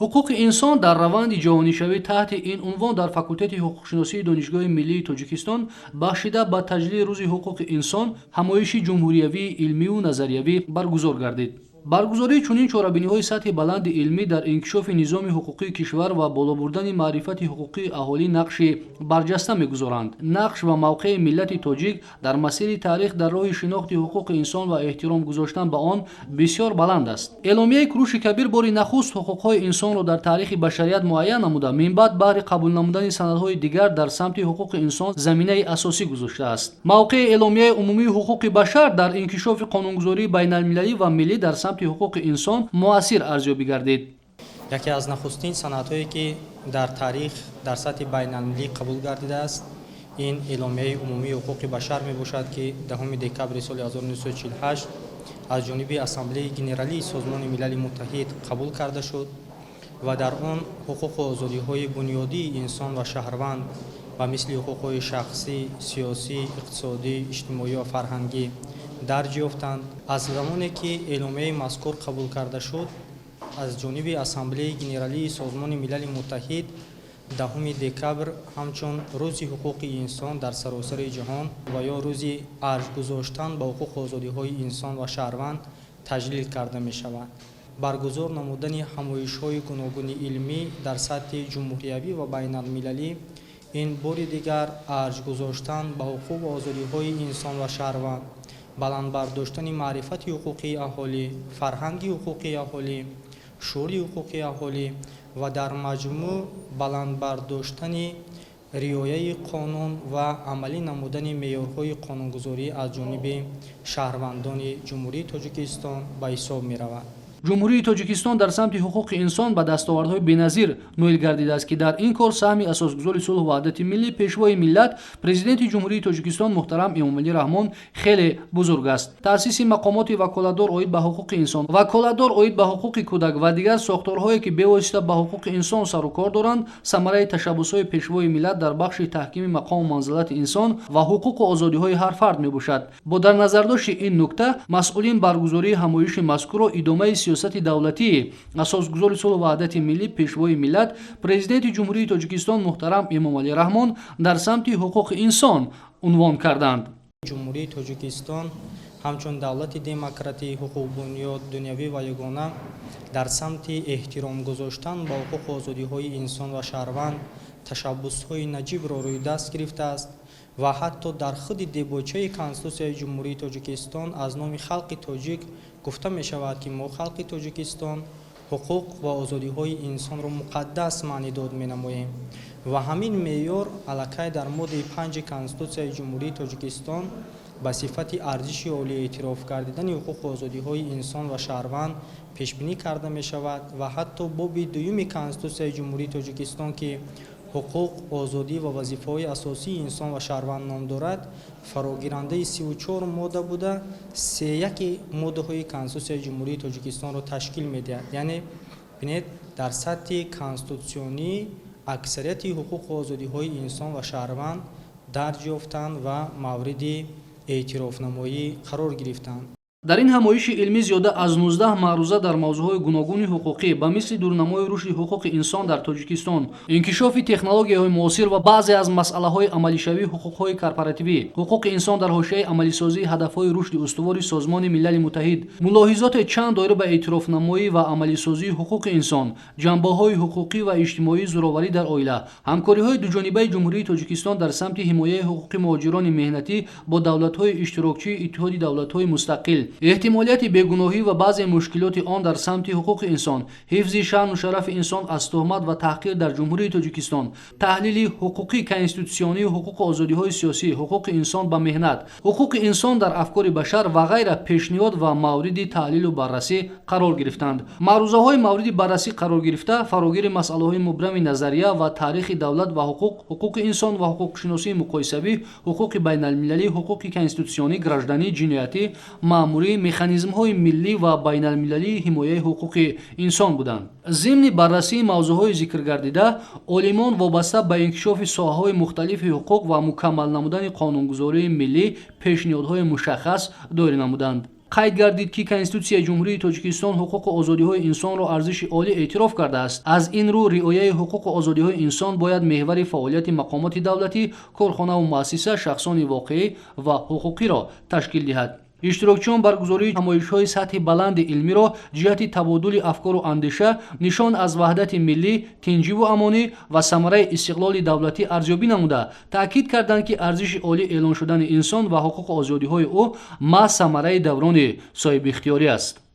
Ҳуқуқи инсон дар раванди ҷаҳонишавӣ таҳти ин унвон дар факултети ҳуқуқшиносии Донишгоҳи миллии Тоҷикистон бахшида ба таҷлили Рӯзи ҳуқуқи инсон ҳамоиши ҷумҳуриявии илмиву назариявӣ баргузор гардид. Баргузории чунин чорабиниҳои сатҳи баланди илмӣ дар инкишофи низоми ҳуқуқии кишвар ва боло бурдани маърифати ҳуқуқии аҳолӣ нақши барҷаста мегузоранд. Нақш ва мавқеи миллати тоҷик дар масири таърих дар роҳи шинохти ҳуқуқи инсон ва эҳтиром гузоштан ба он бисёр баланд аст. Эъломияи Куруши Кабир бори нахуст ҳуқуқҳои инсонро дар таърихи башарият муайян намуда, минбаъд баҳри қабул намудани санадҳои дигар дар самти ҳуқуқи инсон заминаи асосӣ гузоштааст. Мавқеи Эъломияи умумии ҳуқуқи башар дар инкишофи қонунгузории байналмилалӣ ва миллӣ дар самти ҳуқуқи инсон муассир арзёбӣ гардид. Яке аз нахустин санадҳое, ки дар таърих дар сатҳи байналмилалӣ қабул гардидааст, ин Эъломияи умумии ҳуқуқи башар мебошад, ки 10 декабри соли 1948 аз ҷониби Ассамблеяи Генералии Созмони Милали Муттаҳид қабул карда шуд ва дар он ҳуқуқу озодиҳои бунёдии инсон ва шаҳрванд ба мисли ҳуқуқҳои шахсӣ, сиёсӣ, иқтисодӣ, иҷтимоӣ ва фарҳангӣ дарҷ ёфтанд. Аз замоне ки эъломияи мазкур қабул карда шуд аз ҷониби Ассамблеяи Генералии Созмони Милали Муттаҳид, 10 декабр ҳамчун Рӯзи ҳуқуқи инсон дар саросари ҷаҳон ва ё Рӯзи арҷ гузоштан ба ҳуқуқу озодиҳои инсон ва шаҳрванд таҷлил карда мешавад. Баргузор намудани ҳамоишҳои гуногуни илмӣ дар сатҳи ҷумҳуриявӣ ва байналмилалӣ ин бори дигар арҷ гузоштан ба ҳуқуқ ва озодиҳои инсон ва шаҳрванд, баланд бардоштани маърифати ҳуқуқии аҳолӣ, фарҳанги ҳуқуқии аҳолӣ, шуури ҳуқуқии аҳолӣ ва дар маҷмӯъ баланд бардоштани риояи қонун ва амалӣ намудани меъёрҳои қонунгузорӣ аз ҷониби шаҳрвандони Ҷумҳурии Тоҷикистон ба ҳисоб меравад. Ҷумҳурии Тоҷикистон дар самти ҳуқуқи инсон ба дастовардҳои беназир ноил гардидааст, ки дар ин кор саҳми асосгузори сулҳу ваҳдати миллӣ, Пешвои миллат, Президенти Ҷумҳурии Тоҷикистон муҳтарам Эмомалӣ Раҳмон хеле бузург аст. Таъсиси мақомоти ваколатдор оид ба ҳуқуқи инсон, ваколатдор оид ба ҳуқуқи кӯдак ва дигар сохторҳое, ки бевосита ба ҳуқуқи инсон сару кор доранд, самараи ташаббусҳои Пешвои миллат дар бахши таҳкими мақому манзилати инсон ва ҳуқуқу озодиҳои ҳар фард мебошад. Бо дар назардошти ин нукта масъулин баргузории ҳамоиши мазкурро идомаи сиёсати давлатии асосгузори сулҳу ваҳдати миллӣ, Пешвои миллат, Президенти Ҷумҳурии Тоҷикистон муҳтарам Эмомалӣ Раҳмон дар самти ҳуқуқи инсон унвон карданд. Ҷумҳурии Тоҷикистон ҳамчун давлати демократӣ, ҳуқуқбунёд, дунявӣ ва ягона дар самти эҳтиром гузоштан ба ҳуқуқу озодиҳои инсон ва шаҳрванд ташаббусҳои наҷибро рӯи даст гирифтааст ва ҳатто дар худи дебочаи Конститутсияи Ҷумҳурии Тоҷикистон аз номи халқи тоҷик гуфта мешавад, ки мо, халқи Тоҷикистон, ҳуқуқ ва озодиҳои инсонро муқаддас маънидод менамоем ва ҳамин меъёр аллакай дар моддаи 5-и Конститутсияи Ҷумҳурии Тоҷикистон ба сифати арзиши олӣ эътироф гардидани ҳуқуқу озодиҳои инсон ва шаҳрванд пешбинӣ карда мешавад ва ҳатто боби дуюми Конститутсияи Ҷумҳурии Тоҷикистон, ки «Ҳуқуқ, озодӣ ва вазифаҳои асосии инсон ва шаҳрванд» ном дорад, фарогирандаи 34 модда буда, сеяки моддаҳои Конститутсияи Ҷумҳурии Тоҷикистонро ташкил медиҳад. Яъне бинед, дар сатҳи конститутсионӣ аксарияти ҳуқуқу озодиҳои инсон ва шаҳрванд дарҷ ёфтанд ва мавриди эътирофнамоӣ қарор гирифтанд. Дар ин ҳамоиши илмӣ зиёда аз 19 маъруза дар мавзӯъҳои гуногуни ҳуқуқӣ, ба мисли дурнамои рушди ҳуқуқи инсон дар Тоҷикистон, инкишофи технологияҳои муосир ва баъзе аз масъалаҳои амалишавии ҳуқуқҳои корпоративӣ, ҳуқуқи инсон дар ҳошияи амалисозии ҳадафҳои рушди устувори Созмони Милали Муттаҳид, мулоҳизоте чанд доир ба эътирофнамоӣ ва амалисозии ҳуқуқи инсон, ҷанбаҳои ҳуқуқӣ ва иҷтимоии зӯроварӣ дар оила, ҳамкориҳои дуҷонибаи Ҷумҳурии Тоҷикистон дар самти ҳимояи ҳуқуқи муҳоҷирони меҳнатӣ бо давлатҳои иштирокчии Иттиҳоди Давлатҳои Мустақил, эҳтимолияти бегуноҳӣ ва баъзе мушкилоти он дар самти ҳуқуқи инсон, ҳифзи шаъну шарафи инсон аз туҳмат ва таҳқир дар Ҷумҳурии Тоҷикистон, таҳлили ҳуқуқӣ конститутсионии ҳуқуқу озодиҳои сиёсӣ, ҳуқуқи инсон ба меҳнат, ҳуқуқи инсон дар афкори башар ва ғайра пешниҳод ва мавриди таҳлилу баррасӣ қарор гирифтанд. Маърузаҳои мавриди баррасӣ қарор гирифта фарогири масъалаҳои мубрами назария ва таърихи давлат ва ҳуқуқ, ҳуқуқи инсон ва ҳуқуқшиносии муқоисавӣ, ҳуқуқи байналмилалӣ, ҳуқуқи конститутсионӣ, гражданӣ, ҷиноятӣ, маъмурӣ, механизмҳои миллӣ ва байналмилалии ҳимояи ҳуқуқи инсон буданд. Зимни баррасии мавзӯъҳои зикргардида олимон вобаста ба инкишофи соҳаҳои мухталифи ҳуқуқ ва мукаммал намудани қонунгузории миллӣ пешниҳодҳои мушаххас доир намуданд. Қайд гардид, ки Конститутсияи Ҷумҳурии Тоҷикистон ҳуқуқу озодиҳои инсонро арзиши олӣ эътироф кардааст. Аз ин рӯ, риояи ҳуқуқу озодиҳои инсон бояд меҳвари фаъолияти мақомоти давлатӣ, корхонаву муассиса, шахсони воқеӣ ва ҳуқуқиро ташкил диҳад. Иштирокчиён баргузории ҳамоишҳои сатҳи баланди илмиро ҷиҳати табодули афкору андеша, нишон аз ваҳдати миллӣ, тинҷиву амонӣ ва самараи истиқлоли давлатӣ арзёбӣ намуда, таъкид карданд, ки арзиши олӣ эълон шудани инсон ва ҳуқуқу озодиҳои ӯ маҳз самараи даврони соҳибихтиёрӣ аст.